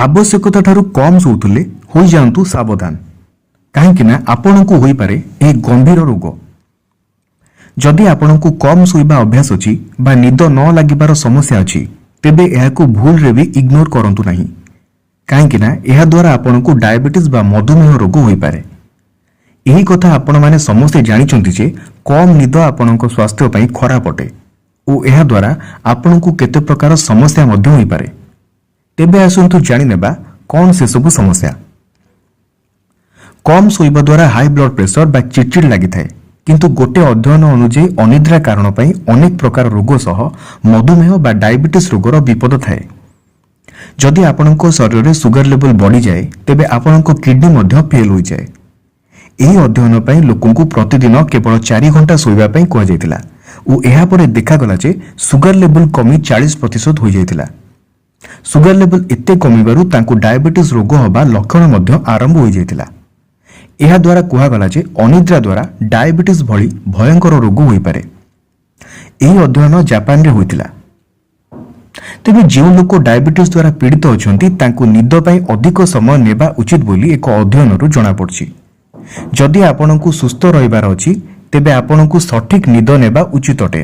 ଆବଶ୍ୟକତା ଠାରୁ କମ୍ ଶୋଉଥିଲେ ହୋଇଯାଆନ୍ତୁ ସାବଧାନ, କାହିଁକି ନା ଆପଣଙ୍କୁ ହୋଇପାରେ ଏହି ଗମ୍ଭୀର ରୋଗ। ଯଦି ଆପଣଙ୍କୁ କମ୍ ଶୋଇବା ଅଭ୍ୟାସ ଅଛି ବା ନିଦ ନ ଲାଗିବାର ସମସ୍ୟା ଅଛି, ତେବେ ଏହାକୁ ଭୁଲରେ ବି ଇଗ୍ନୋର କରନ୍ତୁ ନାହିଁ, କାହିଁକି ନା ଏହାଦ୍ୱାରା ଆପଣଙ୍କୁ ଡାଇବେଟିସ୍ ବା ମଧୁମେହ ରୋଗ ହୋଇପାରେ। ଏହି କଥା ଆପଣମାନେ ସମସ୍ତେ ଜାଣିଛନ୍ତି ଯେ କମ୍ ନିଦ ଆପଣଙ୍କ ସ୍ୱାସ୍ଥ୍ୟ ପାଇଁ ଖରାପ ଅଟେ ଓ ଏହାଦ୍ୱାରା ଆପଣଙ୍କୁ କେତେ ପ୍ରକାର ସମସ୍ୟା ମଧ୍ୟ ହୋଇପାରେ। ତେବେ ଆସନ୍ତୁ ଜାଣିନେବା କ'ଣ ସେସବୁ ସମସ୍ୟା। କମ୍ ଶୋଇବା ଦ୍ୱାରା ହାଇ ବ୍ଲଡ୍ ପ୍ରେସର ବା ଚିଡ଼ଚିଡ଼ ଲାଗିଥାଏ। କିନ୍ତୁ ଗୋଟେ ଅଧ୍ୟୟନ ଅନୁଯାୟୀ, ଅନିଦ୍ରା କାରଣ ପାଇଁ ଅନେକ ପ୍ରକାର ରୋଗ ସହ ମଧୁମେହ ବା ଡାଇବେଟିସ୍ ରୋଗର ବିପଦ ଥାଏ। ଯଦି ଆପଣଙ୍କ ଶରୀରରେ ସୁଗାର ଲେଭେଲ ବଢ଼ିଯାଏ, ତେବେ ଆପଣଙ୍କ କିଡନୀ ମଧ୍ୟ ଫେଲ୍ ହୋଇଯାଏ। ଏହି ଅଧ୍ୟୟନ ପାଇଁ ଲୋକଙ୍କୁ ପ୍ରତିଦିନ କେବଳ 4 ଘଣ୍ଟା ଶୋଇବା ପାଇଁ କୁହାଯାଇଥିଲା ଓ ଏହାପରେ ଦେଖାଗଲା ଯେ ସୁଗାର ଲେଭେଲ କମି 40% ହୋଇଯାଇଥିଲା। ସୁଗାର ଲେଭେଲ ଏତେ କମିବାରୁ ତାଙ୍କୁ ଡାଇବେଟିସ୍ ରୋଗ ହେବା ଲକ୍ଷଣ ମଧ୍ୟ ଆରମ୍ଭ ହୋଇଯାଇଥିଲା। ଏହାଦ୍ୱାରା କୁହାଗଲା ଯେ ଅନିଦ୍ରା ଦ୍ୱାରା ଡାଇବେଟିସ୍ ଭଳି ଭୟଙ୍କର ରୋଗ ହୋଇପାରେ। ଏହି ଅଧ୍ୟୟନ ଜାପାନରେ ହୋଇଥିଲା। ତେବେ ଯେଉଁ ଲୋକ ଡାଇବେଟିସ୍ ଦ୍ୱାରା ପୀଡ଼ିତ ଅଛନ୍ତି, ତାଙ୍କୁ ନିଦ ପାଇଁ ଅଧିକ ସମୟ ନେବା ଉଚିତ ବୋଲି ଏକ ଅଧ୍ୟୟନରୁ ଜଣାପଡ଼ିଛି। ଯଦି ଆପଣଙ୍କୁ ସୁସ୍ଥ ରହିବାର ଅଛି, ତେବେ ଆପଣଙ୍କୁ ସଠିକ୍ ନିଦ ନେବା ଉଚିତ ଅଟେ।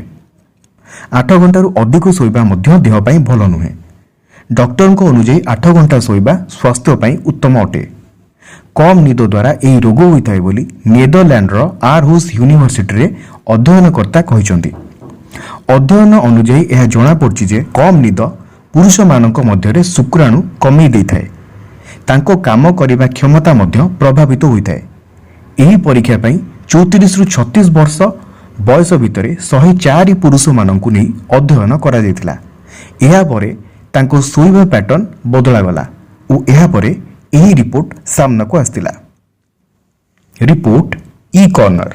8 ଘଣ୍ଟାରୁ ଅଧିକ ଶୋଇବା ମଧ୍ୟ ଦେହ ପାଇଁ ଭଲ ନୁହେଁ। ଡକ୍ଟରଙ୍କ ଅନୁଯାୟୀ, 8 ଘଣ୍ଟା ଶୋଇବା ସ୍ୱାସ୍ଥ୍ୟ ପାଇଁ ଉତ୍ତମ ଅଟେ। କମ୍ ନିଦ ଦ୍ୱାରା ଏହି ରୋଗ ହୋଇଥାଏ ବୋଲି ନେଦରଲ୍ୟାଣ୍ଡର ଆରହୁସ୍ ୟୁନିଭର୍ସିଟିରେ ଅଧ୍ୟୟନକର୍ତ୍ତା କହିଛନ୍ତି। ଅଧ୍ୟୟନ ଅନୁଯାୟୀ ଏହା ଜଣାପଡ଼ିଛି ଯେ କମ୍ ନିଦ ପୁରୁଷମାନଙ୍କ ମଧ୍ୟରେ ଶୁକ୍ରାଣୁ କମେଇ ଦେଇଥାଏ। ତାଙ୍କ କାମ କରିବା କ୍ଷମତା ମଧ୍ୟ ପ୍ରଭାବିତ ହୋଇଥାଏ। ଏହି ପରୀକ୍ଷା ପାଇଁ 34ରୁ 36 ବର୍ଷ ବୟସ ଭିତରେ 104 ପୁରୁଷମାନଙ୍କୁ ନେଇ ଅଧ୍ୟୟନ କରାଯାଇଥିଲା। ଏହାପରେ ତାଙ୍କ ଶୋଇବା ପ୍ୟାଟର୍ନ ବଦଳାଗଲା ଓ ଏହାପରେ ଏହି ରିପୋର୍ଟ ସାମ୍ନାକୁ ଆସିଥିଲା। ରିପୋର୍ଟ, ଇ କର୍ଣ୍ଣର।